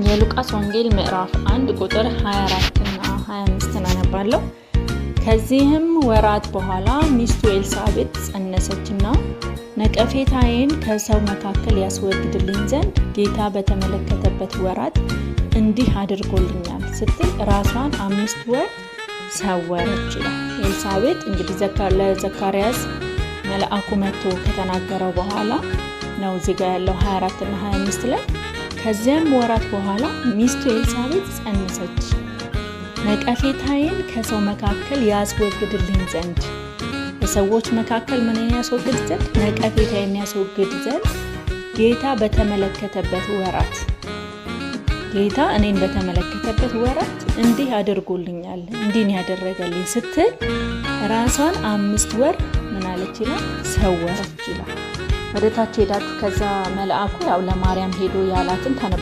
የሉቃስ ወንጌል ምዕራፍ 1 ቁጥር 24 እና 25 አነባለሁ። ከዚህም ወራት በኋላ ሚስቱ ኤልሳቤጥ ጸነሰችና ነቀፌታዬን ከሰው መካከል ያስወግድልኝ ዘንድ ጌታ በተመለከተበት ወራት እንዲህ አድርጎልኛል ስትል ራሷን 5 ወር ሰወረች ይላል። ኤልሳቤጥ እንግዲህ ለዘካርያስ መልአኩ መጥቶ ከተናገረው በኋላ ነው እዚህ ጋር ያለው 24 እና 25 ላይ። ከዚያም ወራት በኋላ ሚስቱ ኤልሳቤጥ ጸነሰች። ነቀፌታዬን ከሰው መካከል ያስወግድልኝ ዘንድ፣ በሰዎች መካከል ምን ያስወግድ ዘንድ? ነቀፌታዬን ያስወግድ ዘንድ ጌታ በተመለከተበት ወራት፣ ጌታ እኔን በተመለከተበት ወራት እንዲህ አድርጎልኛል፣ እንዲህ ነው ያደረገልኝ ስትል ራሷን 5 ወር ምን አለች ይላል? ሰወረች ይላል። ወደ ታች ሄዳችሁ ከዛ መልአኩ ያው ለማርያም ሄዶ ያላትን ታነባላችሁ።